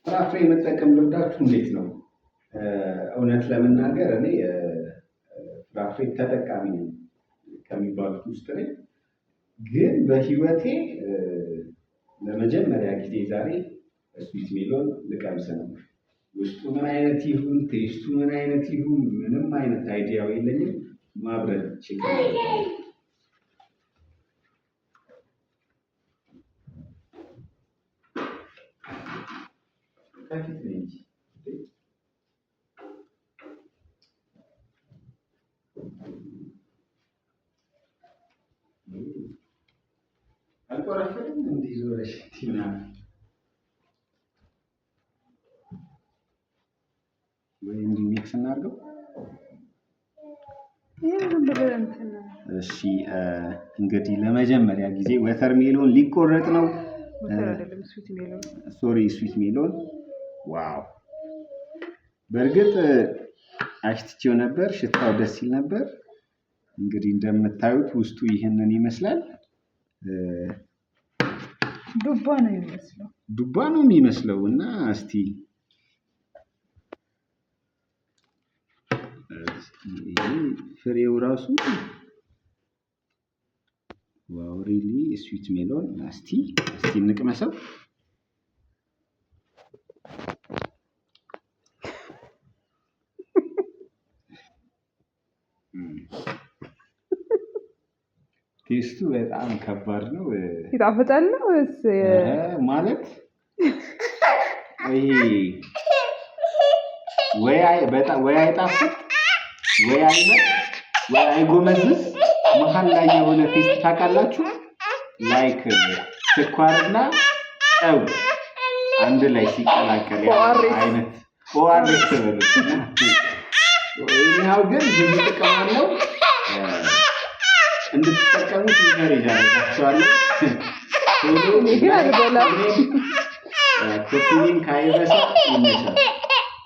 ፍራፍሬ መጠቀም ልምዳችሁ እንዴት ነው? እውነት ለመናገር እኔ ፍራፍሬ ተጠቃሚ ነኝ ከሚባሉት ውስጥ ነኝ። ግን በህይወቴ ለመጀመሪያ ጊዜ ዛሬ sweet melon ልቀምስ ነው። ውስጡ ምን አይነት ይሁን፣ taste ኡ ምን አይነት ይሁን፣ ምንም አይነት idea ው የለኝም። ማብረድ check እናደርጋለን። ከፊት ነው እንጂ። አልቆረፈድም እንዲህ ዞረሽ እንዲህ ምናምን ወይ እንዲህ mix እናድርገው። ይሄ ዝም ብለህ እንትን። እሺ፣ እንግዲህ ለመጀመሪያ ጊዜ watermelon ሊቆረጥ ነው። Water አይደለም፣ sweet melon። Sorry፣ sweet melon። Wow! በእርግጥ አሽትቼው ነበር፣ ሽታው ደስ ይል ነበር። እንግዲህ እንደምታዩት ውስጡ ይህንን ይመስላል። ዱባ ነው የሚመስለው። ዱባ ነው የሚመስለው። እና እስቲ ይሄ ፍሬው ራሱ፣ wow, really sweet melon። እስቲ እንቅመሰው። Taste ኡ በጣም ከባድ ነው። ይጣፍጣል ነው ወይስ? ኧረ ማለት ይሄ ወይ በጣም ወይ አይጣፍጥ፣ ወይ አይመር፣ ወይ አይጎመዝዝ፣ መሀል ላይ የሆነ taste ታውቃላችሁ? Like ስኳርና ጨው አንድ ላይ ሲቀላቀል ያለው ORS። አይነት ORS በሉት። እና ይኸው ግን ብዙ ጥቅም አለው። እንድትጠቀሙት encourage አደርጋችኋለሁ። ቶሎ እኔ ግን አልበላም። Copy link አይረሳ። ይመቻል።